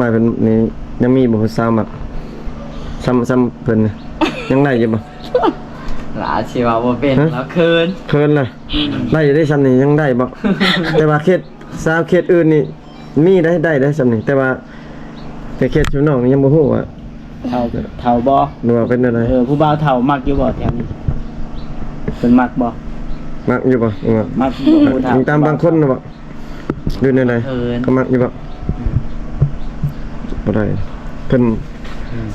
ມາເພິ່ນນີ້ຍັງມີບໍ່ຜູ້ສາວມັກ ສ່ຳ ສ່ຳເພິ່ນນີ້ ຍັງໄດ້ຢູ່ບໍ່? ລາວຊິເວົ້າບໍ່ເປັນ ຮະ? ລາວເຂີນ ເຂີນລະ ອືມ ໄດ້ຢູ່ເດ້ ສ່ຳນີ້ຍັງໄດ້ບໍ່? ແຕ່ວ່າເຂດ ສາວເຂດອື່ນນີ້ມີໄດ້ ໄດ້ ໄດ້ສ່ຳນີ້ ແຕ່ວ່າແຕ່ເຂດຊຸມນ້ອງນີ້ຍັງບໍ່ຮູ້ວ່າ ເຖົ້າ ເຖົ້າບໍ່ ຫຼືວ່າເປັນແນວໃດ? ເອີ ຜູ້ບ່າວເຖົ້າມັກຢູ່ບໍ່ແຖວນີ້? ເພິ່ນມັກບໍ່? ມັກຢູ່ບໍ່? ເອີ ມັກຢູ່ບໍ່ຜູ້ເຖົ້າ? ຕາມບາງຄົນນະບໍ່ ຫຼືແນວໃດ? ເຂີນ ເຂົາມັກຢູ່ບໍ່? ອືມ ບໍ່ໄດ້ ເພິ່ນ ອືມ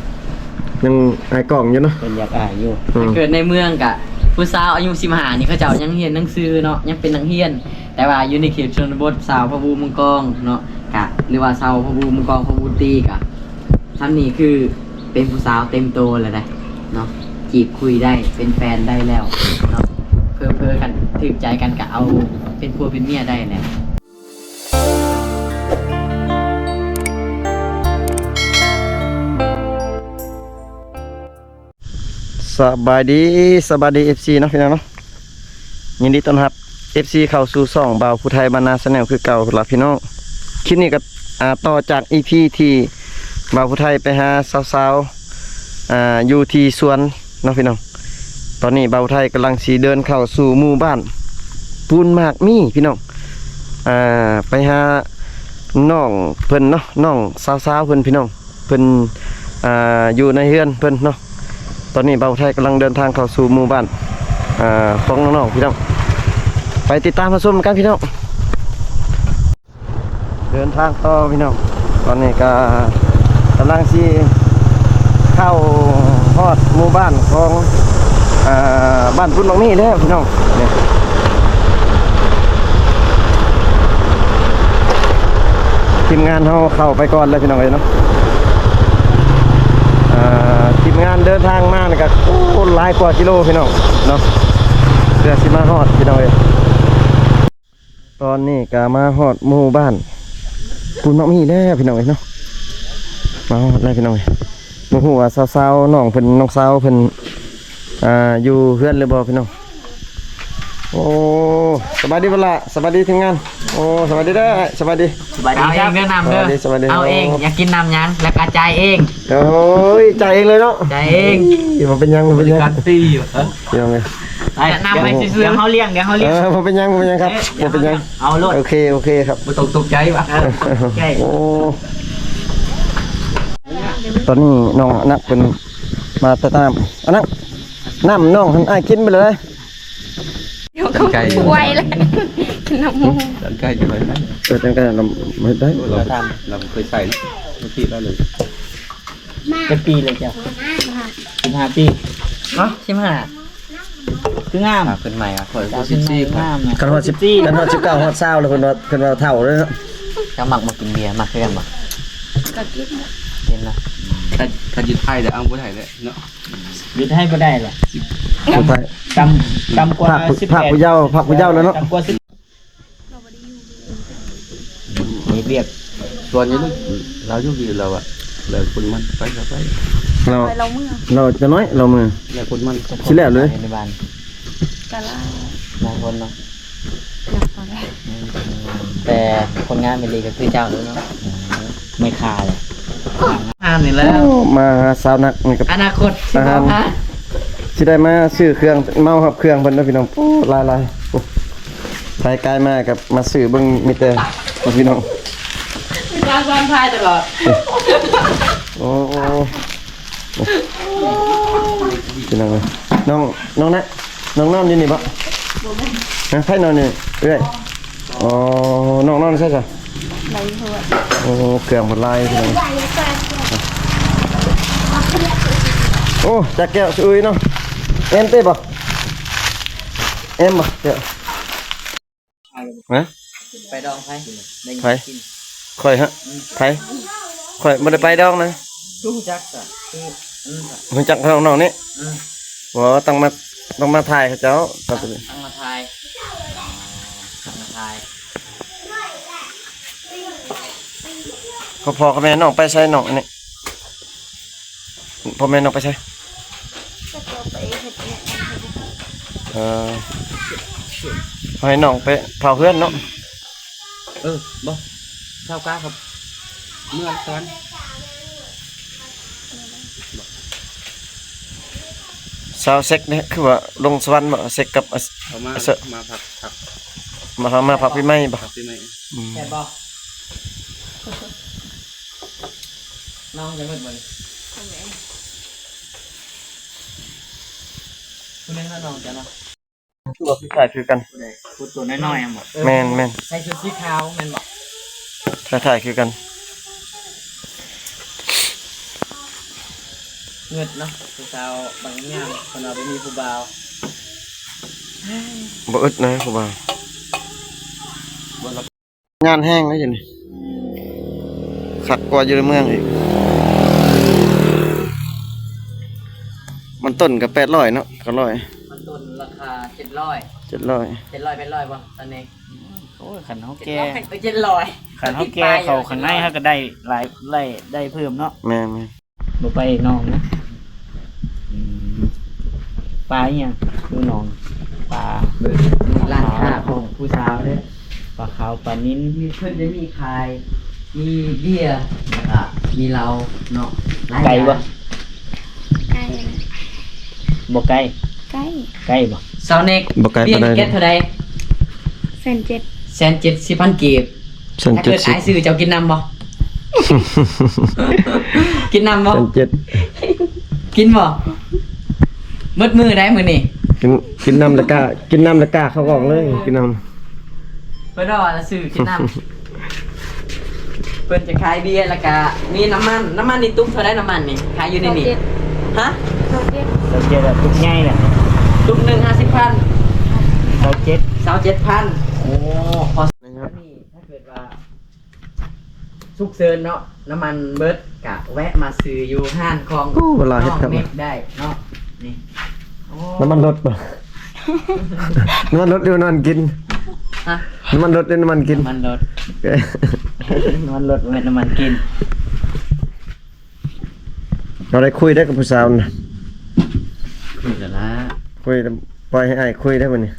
ຍັງອາຍກ້ອງຢູ່ເນາະ ເພິ່ນຢາກອາຍຢູ່ ອືມ ເກີດໃນເມືອງກະ ຜູ້ສາວອາຍຸສິບຫ້ານີ້ ເຂົາເຈົ້າຍັງຮຽນໜັງສືເນາະ ຍັງເປັນນັກຮຽນ ແຕ່ວ່າຢູ່ໃນເຂດຊົນນະບົດ ຊາວພະບູ ເມືອງກອງເນາະ ກະ ຫຼືວ່າຊາວພະບູ ເມືອງກອງ ພະບູຕີກະ ສ່ຳນີ້ຄືເປັນຜູ້ສາວເຕັມໂຕແລ້ວເດ້ເນາະ ຈີບຄຸຍໄດ້ ເປັນແຟນໄດ້ແລ້ວເນາະ ເຜີໆ ຄັນຖືກໃຈກັນກະເອົາເປັນຜົວເປັນເມຍໄດ້ແລ້ວ. ສະບາຍດີ ສະບາຍດີ ເອັຟຊີ ເນາະ ພີ່ນ້ອງເນາະ ຍິນດີຕ້ອນຮັບ ເອັຟຊີ ເຂົ້າສູ່ຊ່ອງບ່າວຜູ້ໄທບ້ານນາ Channel ຄືເກົ່າລະພີ່ນ້ອງ. ຄລິບນີ້ກໍ ອ່າ ຕໍ່ຈາກ ອີພີ ທີ່ບ່າວຜູ້ໄທໄປຫາສາວໆ ອ່າ ຢູ່ທີ່ສວນເນາະພີ່ນ້ອງ. ຕອນນີ້ບ່າວຜູ້ໄທກຳລັງຊິເດີນເຂົ້າສູ່ໝູ່ບ້ານປູນໝາກມີພີ່ນ້ອງ ອ່າ ໄປຫານ້ອງເພິ່ນເນາະ ນ້ອງສາວໆເພິ່ນພີ່ນ້ອງ. ເພິ່ນ ອ່າ ຢູ່ໃນເຮືອນເພິ່ນເນາະ. ຕອນນີ້ບ່າວໄທກຳລັງເດີນທາງເຂົ້າສູ່ໝູ່ບ້ານ ອ່າ ຂອງນ້ອງໆ ພີ່ນ້ອງ ໄປຕິດຕາມຮັບຊົມນຳກັນພີ່ນ້ອງ. ເດີນທາງຕໍ່ພີ່ນ້ອງ ຕອນນີ້ກໍກຳລັງຊິເຂົ້າຮອດໝູ່ບ້ານຂອງ ອ່າ ບ້ານປຸ້ນບັກມີແລ້ວພີ່ນ້ອງ. ນີ້ ທີມງານເຮົາເຂົ້າໄປກ່ອນແລ້ວພີ່ນ້ອງເອີຍເນາະ. ອ່າ ທີມງານເດີນທາງມານີ້ກໍ ໂອ້ ຫຼາຍກວ່າກິໂລພີ່ນ້ອງເນາະ ເພື່ອຊິມາຮອດພີ່ນ້ອງເອີຍ. ຕອນນີ້ກໍມາຮອດໝູ່ບ້ານປຸ້ນບັກມີແລ້ວພີ່ນ້ອງເອີຍເນາະ. ມາຮອດແລ້ວພີ່ນ້ອງເອີຍ ບໍ່ຮູ້ວ່າສາວໆ ນ້ອງເພິ່ນ ນ້ອງສາວເພິ່ນ ອ່າ ຢູ່ເຮືອນຫຼືບໍ່ພີ່ນ້ອງ. ໂອ້ ສະບາຍດີບັກຫຼ້າ ສະບາຍດີທີມງານ. ໂອ້ ສະບາຍດີເດີ ສະບາຍດີ ສະບາຍດີ ເອົາເອງເດີ ນ້ຳເດີ ສະບາຍດີ ສະບາຍດີ ເອົາເອງ ໂອ້ ຢາກກິນນ້ຳຫຍັງ ແລ້ວກໍຈ່າຍເອງ. ໂອ້ຍ ຈ່າຍເອງເລີຍເນາະ ຈ່າຍເອງ ບໍ່ເປັນຫຍັງ ບໍ່ເປັນຫຍັງ ການຕີຢູ່ ພີ່ນ້ອງເອີຍ ແນະນຳໃຫ້ຊື່ໆ ດຽວເຮົາລ້ຽງ ດຽວເຮົາລ້ຽງ. ເອີ ບໍ່ເປັນຫຍັງ ບໍ່ເປັນຫຍັງຄັບ ເອີ ບໍ່ເປັນຫຍັງ ເອົາໂລດ ໂອເຄ ໂອເຄຄັບ ບໍ່ຕ້ອງຕົກໃຈວ່າ ເອີ ບໍ່ຕ້ອງຕົກໃຈ. ໂອ້ ຕອນນີ້ນ້ອງອະນັກເພິ່ນມາແຕ່ນ້ຳ ອະນັກ ນ້ຳນ້ອງຫັ້ນອ້າຍກິນເບິດແລ້ວ. ກັນໄກ່ ໄວແລ້ວ ກິນນ້ຳໝູ ກັນໄກ່ຢູ່ໄວໄດ້ ເອີ ກັນໄກ່ລຳເຮັດໄດ້ ລຳ ລຳເຄີຍໃຊ້ ເມື່ອກີ້ໄດ້ເລີຍ. ຈັກປີແລ້ວເຈົ້າ? ສິບຫ້າປີ. ເອົ້າ ສິບຫ້າ ຄືງາມ ຂາຂຶ້ນໃໝ່ອ່ະ ຂ້ອຍ ສາວຂຶ້ນໃໝ່ງາມນະ ຄັນຮອດສິບ ຄັນຮອດສິບເກົ້າ ຮອດຊາວແລ້ວ ເພິ່ນວ່າ ເພິ່ນວ່າເຖົ້າແລ້ວເນາະ. ເຈົ້າມັກບໍ່ກິນເບຍ ມັກຄືກັນບໍ່? ກໍກິນ ກິນນະ ຄັນ ຄັນຢູ່ໄທແລ້ວເອົາບໍ່ໄດ້ແລ້ວເນາະ ຢຸດໃຫ້ບໍ່ໄດ້ແຫຼະ ບໍ່ໄດ້ ຕ່ຳ ຕ່ຳກວ່າສິບແປດ ພາກຜູ້ເຍົາ ພາກຜູ້ເຍົາແລ້ວເນາະ ຕ່ຳກວ່າສິບ ມີວຽກ ຊວນຢູ່ ລາວຢູ່ດີລາວອະ ແລ້ວຄົນມັນໄປ ໄປ ລາວ ລາວຈະນ້ອຍ ລາວເມືອ ແລ້ວຄົນມັນ ຊິແລ້ວເລີຍ ໃນບ້ານ ກະຫຼາຍ ຫຼາຍຄົນເນາະ ແຕ່ຄົນງາມອີ່ຫຼີກໍຄືເຈົ້າເລີຍເນາະ ແມ່ຄ້າເລີຍ ງາມນີ້ແຫຼະ ໂອ້ ມາຫາສາວນັກນີ້ກໍ ອະນາຄົດຊິມາຫາ ຊິໄດ້ມາຊື້ເຄື່ອງ ເໝົາຮັບເຄື່ອງເພິ່ນເດີພີ່ນ້ອງ. ໂອ້ ຫຼາຍໆ ໂອ້ ໄປໄກມາກໍມາຊື້ເບິ່ງ ມີແຕ່ພີ່ນ້ອງ ມີແຕ່ຊອນຖ່າຍຕະຫຼອດ. ໂອ້ ພີ່ນ້ອງເອີຍ ນ້ອງ ນ້ອງນະ ນ້ອງນອນຢູ່ນີ້ບໍ່? ບໍ່ແມ່ນ ຮະ ໃຜນອນນີ້ເອື້ອຍ? ອໍ ນ້ອງນອນໃສຊະ? ໄດ້ຢູ່ເຮືອນ ໂອ້ ເຄື່ອງເພິ່ນຫຼາຍພີ່ນ້ອງ. ໂອ້ ຈັກແກ້ວຊະອຸຍເນາະ ແອມເຕະບໍ່? ແອມບໍ່ແກ້ວ? ຮະ? ໄປດອງໃຜ? ໄປ? ຂ້ອຍຮະ? ອືມ ໃຜ? ຂ້ອຍບໍ່ໄດ້ໄປດອງນະ. ຮູ້ຈັກຊະ? ຄື ອືມ ຮູ້ຈັກນ້ອງໆນີ້? ອືມ ບໍ່ ຕ້ອງມາ ຕ້ອງມາຖ່າຍເຂົາເຈົ້າ ຕ້ອງ ຕ້ອງມາຖ່າຍ ຕ້ອງມາຖ່າຍ. ພໍ່ ພໍ່ກັບແມ່ນ້ອງໄປໃສນ້ອງອັນນີ້? ພໍ່ແມ່ນ້ອງໄປໃສ? ເຂົາເຈົ້າໄປເຮັດວຽກ ເອີ ເຮົາໃຫ້ນ້ອງໄປເຝົ້າເຮືອນເນາະ. ເອີ ບໍ່ ຊາວກາຄັບ ເມືອງສະຫວັນ. ຊາວເຊັກນີ້ຄືວ່າລົງສະຫວັນບໍ່? ເຊັກກັບອາ ເຂົາມາ ອາເຊ ມາພັກ ພັກ ມາ ມາພັກປີໃໝ່ບໍ່? ພັກປີໃໝ່. ອືມ ແຊບບໍ່? ນ້ອງຈະເໝິດບໍ່ນີ້? ຜູ້ໜຶ່ງເນາະ ນ້ອງເຈົ້າເນາະ. ຄືວ່າຜູ້ຊາຍຄືກັນ. ຜູ້ໃດ? ຜູ້ຕົວນ້ອຍໆຫັ້ນບໍ່? ເອີ ແມ່ນໆ. ໃສ່ຊຸດສີຂາວແມ່ນບໍ່? ຄ້າຍໆຄືກັນ. ເງິດເນາະ ຜູ້ສາວບາງງາມ ເພິ່ນວ່າບໍ່ມີຜູ້ບ່າວ. ບໍ່ອຶດນະຜູ້ບ່າວ. ງານແຮງເດ້ຢູ່ນີ້ ຄັກກວ່າຢູ່ໃນເມືອງອີກ. ມັນຕົ້ນກໍແປດຮ້ອຍເນາະ ເກົ້າຮ້ອຍ. ມັນຕົ້ນລາຄາເຈັດຮ້ອຍ ເຈັດຮ້ອຍ ເຈັດຮ້ອຍ ແປດຮ້ອຍບໍ່ຕອນນີ້? ໂອ້ຍ ຄັນເຮົາແກ່ ເຈັດຮ້ອຍ ເອີ ເຈັດຮ້ອຍ ຄັນເຮົາແກ່ເຂົ້າຂ້າງໃນ ເຮົາກໍໄດ້ຫຼາຍ ໄດ້ ໄດ້ເພີ່ມເນາະ. ແມ່ນໆ. ບໍ່ໄປໜອງນະ. ອືມ ປາອີ່ຫຍັງ? ຢູ່ໜອງ ປາ ຮ້ານຄ້າຂອງຜູ້ສາວເດ້. ປາຂາວ ປານິນ ມີ ເພິ່ນຈະມີຂາຍ ມີເບຍ ແລ້ວກະມີເຫຼົ້າເນາະ. ໄກບໍ່? ໄກນະ. ບໍ່ໄກ. ໄກ ໄກບໍ່? ສາວເນັກ ບໍ່ໄກປານໃດ. ເບຍແກັດເທົ່າໃດ? ແສນເຈັດ ແສນເຈັດສິບພັນກີບ. ແສນເຈັດສິບ. ຖ້າເກີດອ້າຍຊື້ເຈົ້າກິນນຳບໍ່? ກິນນຳບໍ່? ແສນເຈັດ. ກິນບໍ່? ໝົດມື້ໄດ໋ມື້ນີ້. ກິນ ກິນນຳແລ້ວກະ ກິນນຳແລ້ວກະເຂົ້າອອກເລີຍ ກິນນຳ. ເພິ່ນວ່າຊື້ກິນນຳ. ເພິ່ນຈະຂາຍເບຍ ແລ້ວກະມີນ້ຳມັນ. ນ້ຳມັນນີ້ຕຸກເທົ່າໃດ? ນ້ຳມັນນີ້ຂາຍຢູ່ໃນນີ້. ຊາວເຈັດ. ຮະ? ຊາວເຈັດ. ຊາວເຈັດ ແລ້ວຕຸກໃຫຍ່ແຫຼະ. ຕຸກໜຶ່ງຫ້າສິບພັນ. ຊາວເຈັດ. ຊາວເຈັດພັນ. ໂອ້ ພໍ ນີ້ ຖ້າເກີດວ່າສຸກເສີນເນາະ ນ້ຳມັນເບິດ ກະແວະມາຊື້ຢູ່ຮ້ານຂອງ ໂອ້ ເວລາເຮັດ ນ້ອງເນັກໄດ້ເນາະ. ນີ້ ໂອ້ ນ້ຳມັນລົດບໍ່? ນ້ຳມັນລົດ ຫຼືວ່ານ້ຳມັນກິນ? ຮະ? ນ້ຳມັນລົດ ຫຼືນ້ຳມັນກິນ? ນ້ຳມັນລົດ. ນ້ຳມັນລົດ ບໍ່ແມ່ນນ້ຳມັນກິນ. ເຮົາໄດ້ຄຸຍໄດ້ກັບຜູ້ສາວນະ. ຄຸຍແລ້ວລະ ຄຸຍ ປ່ອຍໃຫ້ອ້າຍຄຸຍໄດ້ບັດນີ້.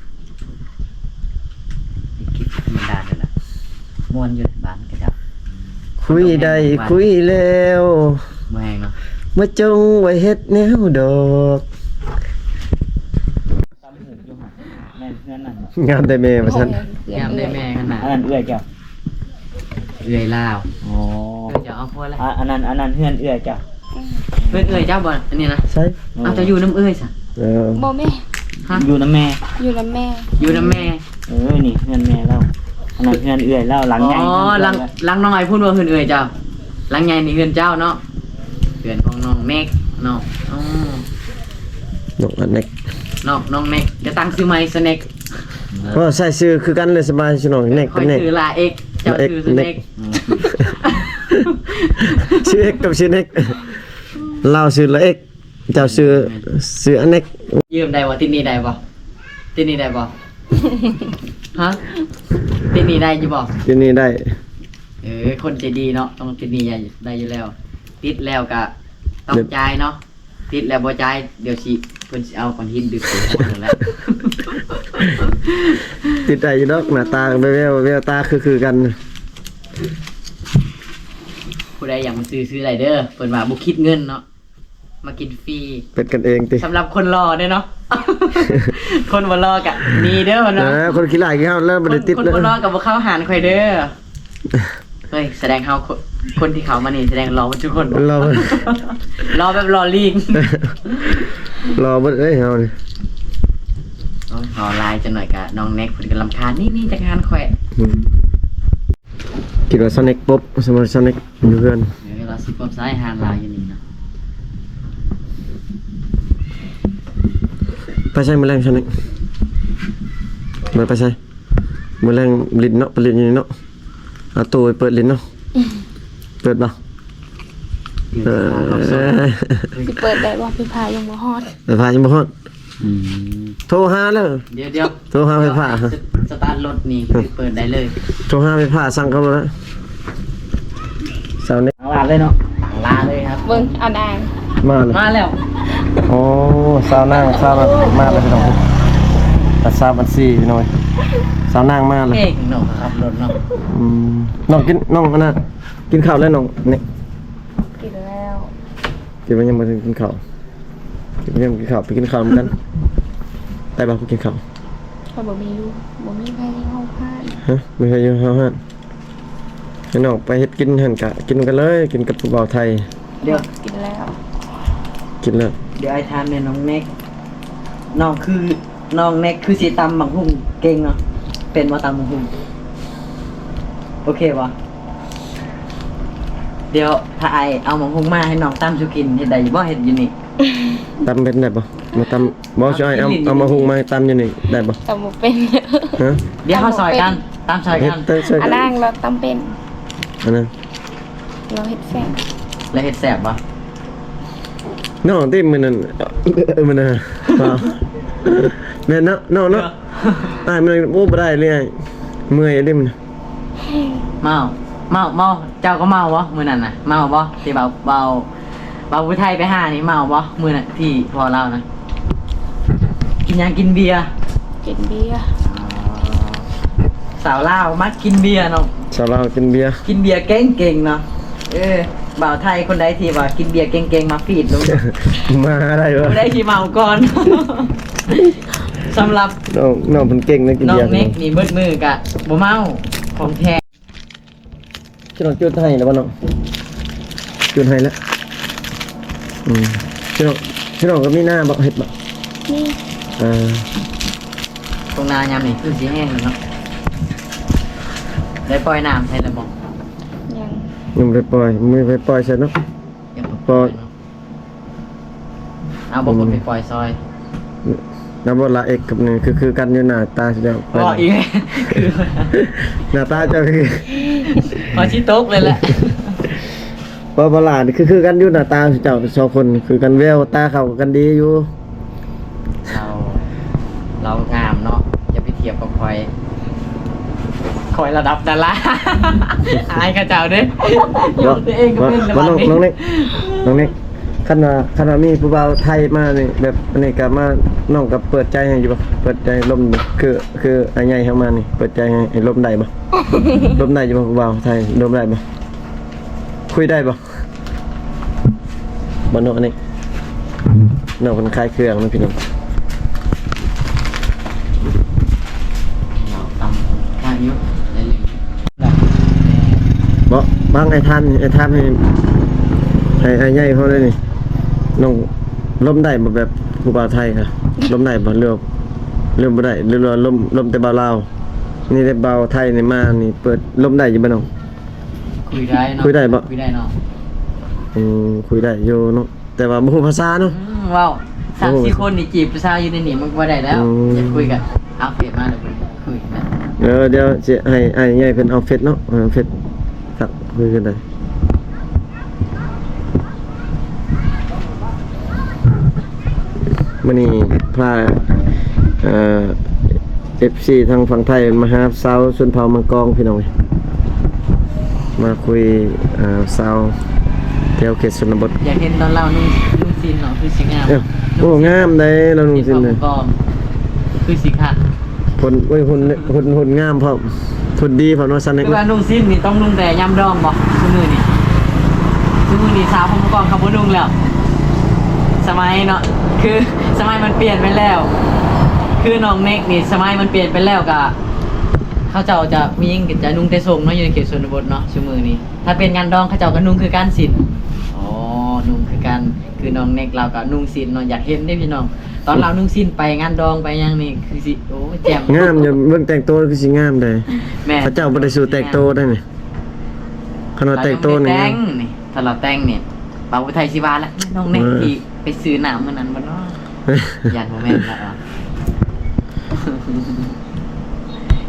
ຄິດທຳມະດານີ້ລະ ມ່ວນຢູ່ບ້ານຂະເຈົ້າ. ຄຸຍໄດ້ຄຸຍແລ້ວ ບໍ່ແຮງເນາະ ມາຈົ່ງໄວ້ເຮັດແນວດອກ. ຕຳຫູຢູ່ຫັ້ນ ແມ່ນເຮືອນນັ້ນບໍ່? ງາມແຕ່ແມ່ວ່າຊັ້ນ. ໂອ້ຍ ງາມແຕ່ແມ່ຂະໜາດ. ອັນນັ້ນເອື້ອຍເຈົ້າ? ເອື້ອຍລາວ. ອໍ ເອື້ອຍເຈົ້າເອົາຜົວແລ້ວ. ອາ ອັນນັ້ນ ອັນນັ້ນເຮືອນເອື້ອຍເຈົ້າ? ເຮືອນເອື້ອຍເຈົ້າບໍ່ ອັນນີ້ນະ? ໃຊ່. ເອີ ເອົາ ເຈົ້າຢູ່ນຳເອື້ອຍຊະ? ເອີ ບໍ່ແມ່ນ. ຮະ? ຢູ່ນຳແມ່. ຢູ່ນຳແມ່. ຢູ່ນຳແມ່. ເອີ ນີ້ເຮືອນແມ່ລາວ. ອັນນັ້ນເຮືອນເອື້ອຍລາວ ຫຼັງໃຫຍ່. ອໍ ຫຼັງ ຫຼັງນ້ອຍພຸ້ນບໍ່ ເຮືອນເອື້ອຍເຈົ້າ? ຫຼັງໃຫຍ່ນີ້ເຮືອນເຈົ້າເນາະ. ເຮືອນຂອງນ້ອງເນັກເນາະ. ອໍ ນ້ອງເນັກ ນ້ອງ ນ້ອງເນັກ ຈະຕັ້ງຊື່ໃໝ່ ສະເນັກ. ເອີ ເພາະໃຊ້ຊື່ຄືກັນເລີຍ ສະບາຍ ຊື່ນ້ອງເນັກ ເປັນເນັກ. ຂ້ອຍຊື່ລາເອັກ ເຈົ້າຊື່ເນັກ. ຊື່ເອັກກັບຊື່ເນັກ ລາວຊື່ລາເອັກ ເຈົ້າຊື່ ຊື່ອາເນັກ. ຢືມໄດ້ບໍ່? ຕິດໜີ້ໄດ້ບໍ່? ຕິດໜີ້ໄດ້ບໍ່? ຮະ? ຕິດໜີ້ໄດ້ຢູ່ບໍ່? ຕິດໜີ້ໄດ້. ເອີ ຄົນໃຈດີເນາະ ຕ້ອງຕິດໜີ້ໄດ້ຢູ່ແລ້ວ. ຕິດແລ້ວກະຕ້ອງຈ່າຍເນາະ. ຕິດແລ້ວບໍ່ຈ່າຍ ດຽວຊິ ເພິ່ນຊິເອົາກ້ອນຫີນດຶກໃສ່ຫົວນັ້ນແຫຼະ. ຕິດໄດ້ຢູ່ດອກ ໜ້າຕາແວວ ແວວຕາຄື ຄືກັນ. ຜູ້ໃດຢາກມາຊື້ ຊື້ໄດ້ເດີ ເພິ່ນວ່າບໍ່ຄິດເງິນເນາະ ມາກິນຟຣີ ເປັນກັນເອງຕິ. ສຳລັບຄົນຫຼໍ່ເດ້ເນາະ ຄົນບໍ່ຫຼໍ່ກະໜີເດີເນາະ. ເອີ ຄົນຂີ້ລ້າຍຄືເຮົາແລ້ວບໍ່ໄດ້ຕິດ. ຄົນ ຄົນບໍ່ຫຼໍ່ກະບໍ່ເຂົ້າຮ້ານຂ້ອຍເດີ. ເຮີ້ຍ ສະແດງເຮົາ ຄົນ ຄົນທີ່ເຂົ້າມານີ້ສະແດງຫຼໍ່ເບິດທຸກຄົນ. ຫຼໍ່ ຫຼໍ່ແບບຫຼໍ່ລີງ. ຫຼໍ່ເບິດເອີຍເຮົານີ້. ໂອ້ຍ ເຮົາຫຼາຍຈັກໜ້ອຍກະນ້ອງເນັກເພິ່ນກະລຳຄານ. ນີ້ ນີ້ຈັກງານຂ້ອຍ. ອືມ ຄິດວ່າສະເນັກປົບ ສົມມຸດສະເນັກຢູ່ເຮືອນ. ເອີ ລາວຊິປົບໃສ່ຮ້ານລາວຢູ່ນີ້ເນາະ. ໄປໃສມື້ແລງສະເນັກ? ບໍ່ໄປໃສ? ມື້ແລງຫຼິ້ນເນາະ ໄປຫຼິ້ນຢູ່ນີ້ເນາະ. ເອົາຕູ້ໄປເປີດຫຼິ້ນເນາະ. ເປີດບໍ່? ເອີ ຊິເປີດໄດ້ບໍ່? ໄຟຟ້າຍັງບໍ່ຮອດ. ໄຟຟ້າຍັງບໍ່ຮອດ. ອືມ ໂທຫາເລີຍ. ດຽວໆ ໂທຫາໄຟຟ້າ. ສະຕາດລົດນີ້ເປີດໄດ້ເລີຍ. ໂທຫາໄຟຟ້າສັ່ງເຂົາໂລດນະ. ສາວເນັກ ຕັ້ງລາເລີຍເນາະ ຕັ້ງລາເລີຍຄັບ. ເບິ່ງ ເອົານາງມາແລ້ວ ມາແລ້ວ. ໂອ້ ສາວນາງ ສາວນາງມາແລ້ວພີ່ນ້ອງ. ຕັດສາມພັນສີ່ພີ່ນ້ອງ ສາວນາງມາແລ້ວ. ເກັ່ງເນາະ ຂັບລົດເນາະ. ອືມ ນ້ອງກິນ ນ້ອງອັນນັ້ນ ກິນເຂົ້າແລ້ວນ້ອງນີ້? ກິນແລ້ວ. ຄິດວ່າຍັງບໍ່ທັນກິນເຂົ້າ. ຄິດວ່າຍັງບໍ່ກິນເຂົ້າ. ໄປກິນເຂົ້ານຳກັນ. ໄດ້ບໍ່ ໄປກິນເຂົ້າ? ຂ້ອຍບໍ່ມີຢູ່ ບໍ່ມີໃຜເຮົາຮ້ານ. ຮະ? ບໍ່ມີໃຜຢູ່ເຮົາຮ້ານ. ໃຫ້ນ້ອງໄປເຮັດກິນຫັ້ນກະກິນນຳກັນເລີຍ ກິນກັບຜູ້ບ່າວໄທ. ດຽວ ກິນແລ້ວ ກິນແລ້ວ. ດຽວອ້າຍຖາມແດ່ນ້ອງເນັກ ນ້ອງຄື ນ້ອງເນັກຄືຊິຕຳບັກຫຸ່ງເກັ່ງເນາະ ເປັນບໍ່ຕຳບັກຫຸ່ງ? ໂອເຄບໍ່? ດຽວຖ້າອ້າຍເອົາບັກຫຸ່ງມາໃຫ້ນ້ອງຕຳສູ່ກິນ ເຮັດໄດ້ຢູ່ບໍ່? ເຮັດຢູ່ນີ້ ຕຳເປັນໄດ້ບໍ່? ມາຕຳ ບໍ່ ຊ່ວຍອ້າຍເອົາ ເອົາບັກຫຸ່ງມາໃຫ້ຕຳຢູ່ນີ້ໄດ້ບໍ່? ຕຳບໍ່ເປັນ. ຮະ? ດຽວເຮົາຊ່ອຍກັນ ຕຳຊ່ອຍກັນ ຕຳຊ່ອຍກັນ. ອັນນັ້ນລາວຕຳເປັນ ອັນນັ້ນ ລາວເຮັດແຊບ ລາວເຮັດແຊບບໍ່? ນ້ອງຕິ ມື້ນັ້ນ ເອີ ມື້ນັ້ນ ແມ່ນເນາະ ນ້ອງເນາະ. ອ້າຍມື້ນັ້ນ ໂອ້ ບໍ່ໄດ້ເລີຍ ເມື່ອຍອີ່ຫຼີ. ເມົາ ເມົາ ເມົາ ເຈົ້າກໍເມົາບໍ່ມື້ນັ້ນນະ? ເມົາບໍ່ ທີ່ເບົາ ເບົາ ເບົາຜູ້ໄທໄປຫານີ້ ເມົາບໍ່ມື້ນັ້ນທີ່ພໍ່ລາວນະ? ກິນຫຍັງ? ກິນເບຍ ກິນເບຍ. ອໍ ສາວລາວມັກກິນເບຍເນາະ ສາວລາວກິນເບຍ ກິນເບຍເກັ່ງໆເນາະ. ເອີ ບ່າວໄທຄົນໃດທີ່ວ່າກິນເບຍເກັ່ງໆ ມາຟີດລົງ ມາໄດ້ບໍ່? ຜູ້ໃດທີ່ເມົາກ່ອນ. ສຳລັບນ້ອງ ນ້ອງເພິ່ນເກັ່ງເນາະ ກິນເບຍ. ນ້ອງເນັກນີ້ເບິດມື້ກະບໍ່ເມົາ ຂອງແທ້. ພີ່ນ້ອງຈູດໄຮ່ແລ້ວບໍ່ນ້ອງ? ຈູດໄຮ່ແລ້ວ. ອືມ ພີ່ນ້ອງ ພີ່ນ້ອງກໍມີນາບໍ່? ເຮັດບໍ່? ມີ. ເອີ ທົ່ງນາຍາມນີ້ຄືຊິແຫ້ງແລ້ວເນາະ. ໄດ້ປ່ອຍນ້ຳໃສ່ແລ້ວບໍ່? ຍັງ ຍັງບໍ່ໄດ້ປ່ອຍ ບໍ່ມີໃຜປ່ອຍໃສ່ເນາະ. ຍັງບໍ່ປ່ອຍເນາະ. ເອົາບໍ່ຄົນໄປປ່ອຍຊ່ອຍ. ອືມ ແລ້ວບໍ່ລະເອັກກັບນີ້ຄື ຄືກັນຢູ່ໜ້າຕາເຈົ້າ. ບໍ່ອີກ ຄື ໜ້າຕາເຈົ້າຄື ພໍຊິຕົກເລີຍແຫຼະ. ບໍ່ ບໍ່ລະນີ້ຄື ຄືກັນຢູ່ໜ້າຕາເຈົ້າສອງຄົນ ຄືກັນ ແວວຕາເຂົາກັນດີຢູ່. ລາວ ລາວງາມເນາະ ຢ່າໄປທຽບກັບຂ້ອຍ. ຂ້ອຍລະດັບດາລາ ອາຍເຂົາເຈົ້າເດ້. ຢອກຕົວເອງກໍເປັນແລ້ວ ນ້ອງ ນ້ອງເນັກ ນ້ອງເນັກ ຄັນວ່າ ຄັນວ່າມີຜູ້ບ່າວໄທມານີ້ ແບບອັນນີ້ກໍມາ ນ້ອງກໍເປີດໃຈໃຫ້ຢູ່ບໍ່? ເປີດໃຈລົມ ຄື ຄືອ້າຍໃຫຍ່ເຮົາມານີ້ ເປີດໃຈໃຫ້ ໃຫ້ລົມໄດ້ບໍ່? ລົມໄດ້ຢູ່ບໍ່? ຜູ້ບ່າວໄທລົມໄດ້ບໍ່? ຄຸຍໄດ້ບໍ່? ບໍ່ເນາະ ອັນນີ້ ນ້ອງເພິ່ນຂາຍເຄື່ອງເນາະ ພີ່ນ້ອງ. ເອົາຕຳຂ້າງຢູ່ ໄດ້ເລີຍ. ບໍ່ ບາງ ອ້າຍທ່ານ ອ້າຍທ່ານໃຫ້ ໃຫ້ອ້າຍໃຫຍ່ເຮົາໄດ້ນີ້ ນ້ອງລົມໄດ້ບໍ່? ແບບຜູ້ບ່າວໄທກະລົມໄດ້ບໍ່? ຫຼືວ່າ ຫຼືບໍ່ໄດ້ ຫຼືວ່າລົມ ລົມແຕ່ບ່າວລາວ? ນີ້ໄດ້ບ່າວໄທນີ້ມານີ້ ເປີດລົມໄດ້ຢູ່ບໍ່ນ້ອງ? ຄຸຍໄດ້ເນາະ ຄຸຍໄດ້ບໍ່? ຄຸຍໄດ້ເນາະ. ອືມ ຄຸຍໄດ້ຢູ່ເນາະ ແຕ່ວ່າບໍ່ຮູ້ພາສາເນາະ. ອືມ ເວົ້າ ສາມສີ່ຄົນນີ້ຈີບຜູ້ສາວຢູ່ໃນນີ້ມັນບໍ່ໄດ້ແລ້ວ. ອືມ ຢາກຄຸຍກະເອົາເຟສມາ ແລ້ວເພິ່ນຄຸຍນະ. ເອີ ດຽວຊິໃຫ້ອ້າຍໃຫຍ່ເພິ່ນເອົາເຟສເນາະ ເອົາເຟສ ທັກຄຸຍກັນໄດ້. ມື້ນີ້ພາ ເອີ ເອັຟຊີທາງຝັ່ງໄທມາຫາຊາວຊົນເຜົ່າມັງກອງ ພີ່ນ້ອງເອີຍ ມາຄຸຍ ເອີ ຊາວແຖວເຂດຊົນນະບົດ. ຢາກເຫັນຕອນລາວນຸ່ງ ນຸ່ງສິ້ນເນາະ ຄືຊິງາມ. ເອີ ໂອ້ ງາມເດ້ລາວນຸ່ງສິ້ນເດ້ ຄືຊິຄັກ. ຄົນ ໂອ້ຍ ຫຸ່ນ ຫຸ່ນ ຫຸ່ນງາມພ້ອມ ຫຸ່ນດີພ້ອມເນາະ ຊັ້ນນີ້. ຄືວ່ານຸ່ງສິ້ນນີ້ຕ້ອງນຸ່ງແຕ່ຍາມດອງບໍ່? ຊຸມື້ນີ້ ຊຸມື້ນີ້ສາວຜົມກອງເຂົາບໍ່ນຸ່ງແລ້ວ ສະໄໝເນາະ ຄືສະໄໝມັນປ່ຽນໄປແລ້ວ. ຄືນ້ອງເນັກນີ້ ສະໄໝມັນປ່ຽນໄປແລ້ວ ກະເຂົາເຈົ້າຈະ ຜູ້ຍິງຈະນຸ່ງແຕ່ໂສ້ງເນາະ ຢູ່ໃນເຂດຊົນນະບົດເນາະ ຊຸມື້ນີ້. ຖ້າເປັນງານດອງເຂົາເຈົ້າກໍນຸ່ງຄືກັນສິ້ນ. ອໍ ນຸ່ງຄືກັນ. ຄືນ້ອງເນັກລາວກໍນຸ່ງສິ້ນເນາະ ຢາກເຫັນເດ້ພີ່ນ້ອງ ຕອນລາວນຸ່ງສິ້ນໄປງານດອງໄປຫຍັງນີ້ ຄືຊິ ໂອ້ ແຈ່ມ ງາມຢູ່. ເບິ່ງແຕ່ງໂຕຄືຊິງາມເດ້. ແມ່ນ ເຂົາເຈົ້າບໍ່ໄດ້ສູ້ແຕ່ງໂຕໄດ້ນີ້ ຄັນວ່າແຕ່ງໂຕນີ້ ແຕ່ງນີ້ ຖ້າລາວແຕ່ງນີ້ ບ່າວຜູ້ໄທຊິວ່າລະ ນ້ອງເນັກທີ່ໄປຊື້ນ້ຳມື້ນັ້ນບໍ່ເນາະ. ຢ້ານບໍ່ແມ່ນລະ.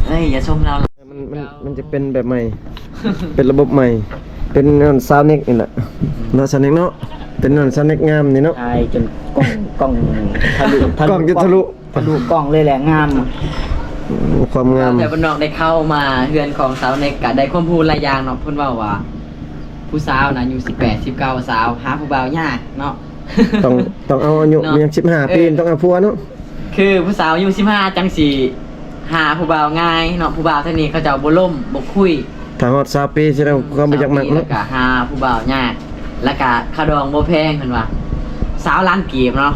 ເອີຍ ຢ່າຊົມລາວ. ມັນ ມັນ ມັນຈະເປັນແບບໃໝ່ ເປັນລະບົບໃໝ່ ເປັນອັນຊາວເນັກນີ້ແຫຼະເນາະ ຊາວເນັກເນາະ ເປັນອັນຊາວເນັກງາມນີ້ເນາະ. ຖ່າຍຈົນກ້ອງ ກ້ອງທະລຸ ທະລຸ ກ້ອງຈົນທະລຸ ທະລຸກ້ອງເລີຍແຫຼະ ງາມ. ໂອ້ ຄວາມງາມ. ແຕ່ບ້ານນອກໄດ້ເຂົ້າມາເຮືອນຂອງຊາວເນັກ ກະໄດ້ຄວາມຮູ້ຫຼາຍຢ່າງເນາະ. ເພິ່ນເວົ້າວ່າຜູ້ສາວນະ ອາຍຸສິບແປດ ສິບເກົ້າ ຊາວ ຫາຜູ້ບ່າວຍາກເນາະ. ຕ້ອງ ຕ້ອງເອົາອາຍຸ ເນາະ ມີຫຍັງ ສິບຫ້າປີ ເອີ ຕ້ອງເອົາຜົວເນາະ. ຄືຜູ້ສາວອາຍຸສິບຫ້າຈັ່ງຊິຫາຜູ້ບ່າວງ່າຍເນາະ ຜູ້ບ່າວທາງນີ້ເຂົາເຈົ້າບໍ່ລົມ ບໍ່ຄຸຍ ຖ້າຮອດຊາວປີຊິໄດ້ຄວາມບໍ່ຢາກມັກເນາະ ແລ້ວກະຫາຜູ້ບ່າວຍາກ ແລ້ວກະຄ່າດອງບໍ່ແພງເພິ່ນວ່າ ຊາວລ້ານກີບເນາະ.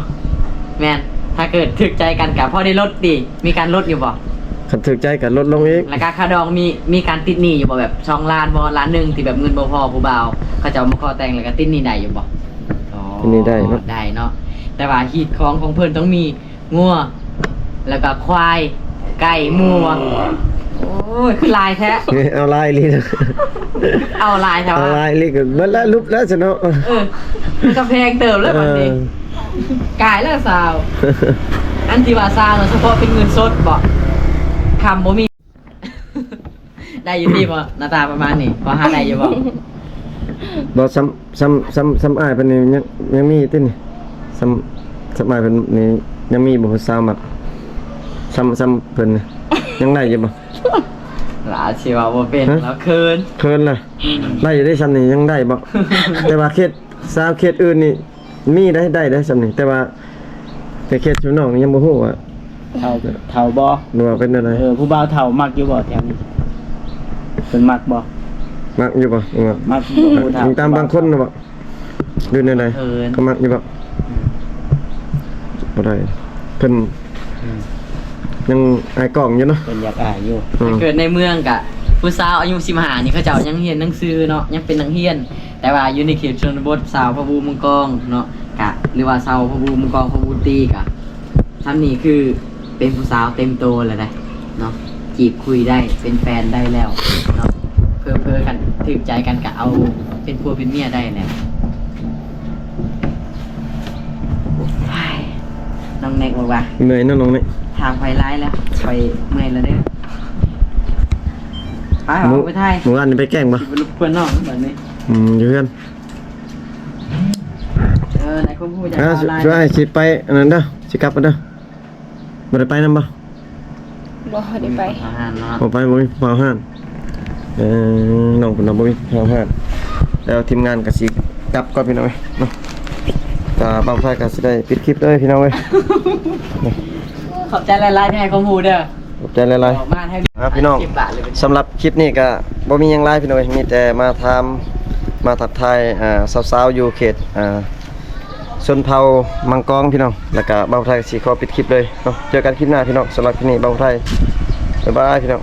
ແມ່ນ ຖ້າເກີດຖືກໃຈກັນກະພໍໄດ້ລົດຕິ ມີການລົດຢູ່ບໍ່? ຄັນຖືກໃຈກໍລົດລົງອີກ ແລ້ວກະຄ່າດອງມີ ມີການຕິດໜີ້ຢູ່ບໍ່? ແບບສອງລ້ານບໍ່ ລ້ານໜຶ່ງ ທີ່ແບບເງິນບໍ່ພໍ ຜູ້ບ່າວເຂົາເຈົ້າມາຂໍແຕ່ງ ແລ້ວກະຕິດໜີ້ໄດ້ຢູ່ບໍ່? ອໍ ຕິດໜີ້ໄດ້ເນາະ ໄດ້ເນາະ ແຕ່ວ່າຮີດຄອງຂອງເພິ່ນຕ້ອງມີ ງົວ ແລ້ວກໍຄວາຍ ໄກ່ ໝູ ໂອ້ຍ ຄືຫຼາຍແທ້ ເອົາຫຼາຍອີ່ຫຼີເນາະ ເອົາຫຼາຍແທ້ ເອົາຫຼາຍອີ່ຫຼີ ກໍເບິດລະ ຫຼຸບລະຊະເນາະ ເອີ ມັນກໍແພງເຕີບແລ້ວບັດນີ້ ເອີ ກາຍແລ້ວຊາວ ອັນທີ່ວ່າຊາວນະ ສະເພາະເປັນເງິນສົດບໍ? ຄຳບໍ່ມີ ໄດ້ຢູ່ຕິບໍ່? ໜ້າຕາປະມານນີ້ ພໍຫາໄດ້ຢູ່ບໍ່? ບໍ່ ສ່ຳ ສ່ຳ ສ່ຳ ສ່ຳອ້າຍເພິ່ນນີ້ຍັງ ຍັງມີຢູ່ຕິນີ້ ສ່ຳ ສ່ຳອ້າຍເພິ່ນນີ້ຍັງມີບໍ່ຜູ້ສາວມັກ ສ່ຳ ສ່ຳເພິ່ນນີ້ ຍັງໄດ້ຢູ່ບໍ່? ລາວຊິເວົ້າບໍ່ເປັນ ຮະ? ລາວເຂີນ ເຂີນລະ ໄດ້ຢູ່ເດ້ ສ່ຳນີ້ຍັງໄດ້ບໍ່? ແຕ່ວ່າເຂດ ສາວເຂດອື່ນນີ້ ມີໄດ້ ໄດ້ ໄດ້ສ່ຳນີ້ ແຕ່ວ່າແຕ່ເຂດຊຸມນ້ອງນີ້ຍັງບໍ່ຮູ້ວ່າເຖົ້າ ເຖົ້າບໍ່ ຫຼືວ່າເປັນແນວໃດ? ເອີ ຜູ້ບ່າວເຖົ້າມັກຢູ່ບໍ່ແຖວນີ້? ເພິ່ນມັກບໍ່? ມັກຢູ່ບໍ່? ມັກຢູ່ບໍ່ຜູ້ເຖົ້າ? ຕາມບາງຄົນນະບໍ່ ຫຼືແນວໃດ? ເຂີນ ກໍມັກຢູ່ບໍ່? ອືມ ບໍ່ໄດ້ ເພິ່ນ ອືມ ຍັງອາຍກ້ອງຢູ່ເນາະ ເພິ່ນຢາກອາຍຢູ່ ອືມ ຖ້າເກີດໃນເມືອງກະ ຜູ້ສາວອາຍຸສິບຫ້ານີ້ ເຂົາເຈົ້າຍັງຮຽນໜັງສືເນາະ ຍັງເປັນນັກຮຽນ ແຕ່ວ່າຢູ່ໃນເຂດຊົນນະບົດ ຊາວພະບູ ເມືອງກອງເນາະ ກະ ຫຼືວ່າຊາວພະບູ ເມືອງກອງ ພະບູຕີກະ ສ່ຳນີ້ຄືເປັນຜູ້ສາວເຕັມໂຕແລ້ວໄດ໋ເນາະ ຈີບຄຸຍໄດ້ ເປັນແຟນໄດ້ແລ້ວເນາະ ເຜີໆຄັນຖືກໃຈກັນກະເອົາເປັນຜົວເປັນເມຍໄດ້ແລ້ວ. ນ້ອງແນັກບອກວ່າ ເມື່ອຍເນາະນ້ອງແນັກ ຖາມຂ້ອຍຫຼາຍແລ້ວ ຂ້ອຍເມື່ອຍແລ້ວເດີ ໄປ ມື້ ເອົາໄປຖ່າຍ ມື້ວານນີ້ໄປແກ້ງບໍ່? ຊິໄປລົບກວນນ້ອງບັດນີ້ ອືມ ຢູ່ເຮືອນ ເອີ ໃນຄວາມຮູ້ຈາກ ອ່າ ອອນລາຍ ຊິໄປອັນນັ້ນເດີ ຊິກັບແລ້ວເດີ ບໍ່ໄດ້ໄປນຳບໍ່? ບໍ່ໄດ້ໄປ ບໍ່ໄປ ບໍ່ມີຜູ້ບ່າວຮ້ານ ເອີ ນ້ອງເພິ່ນວ່າບໍ່ມີຜູ້ບ່າວຮ້ານ ແລ້ວທີມງານກໍຊິກັບກ່ອນພີ່ນ້ອງເອີຍເນາະ ກໍບ່າວໄທກໍຊິໄດ້ປິດຄລິບເດີພີ່ນ້ອງເອີຍ ຂອບໃຈຫຼາຍໆທີ່ໃຫ້ຄວາມຮູ້ເດີ ຂອບໃຈຫຼາຍໆ ອອກມາໃຫ້ ອ່າ ພີ່ນ້ອງ ສຳລັບຄລິບນີ້ກໍບໍ່ມີຫຍັງຫຼາຍພີ່ນ້ອງເອີຍ ມີແຕ່ມາຖາມ ມາທັກທາຍ ອ່າ ສາວໆຢູ່ເຂດ ອ່າ ຊົນເຜົ່າມັງກອງພີ່ນ້ອງ ແລ້ວກະບ່າວໄທຊິຂໍປິດຄລິບເລີຍເນາະ ເຈີກັນຄລິບໜ້າພີ່ນ້ອງ ສຳລັບຄລິບນີ້ບ່າວໄທ ບາຍບາຍພີ່ນ້ອງ.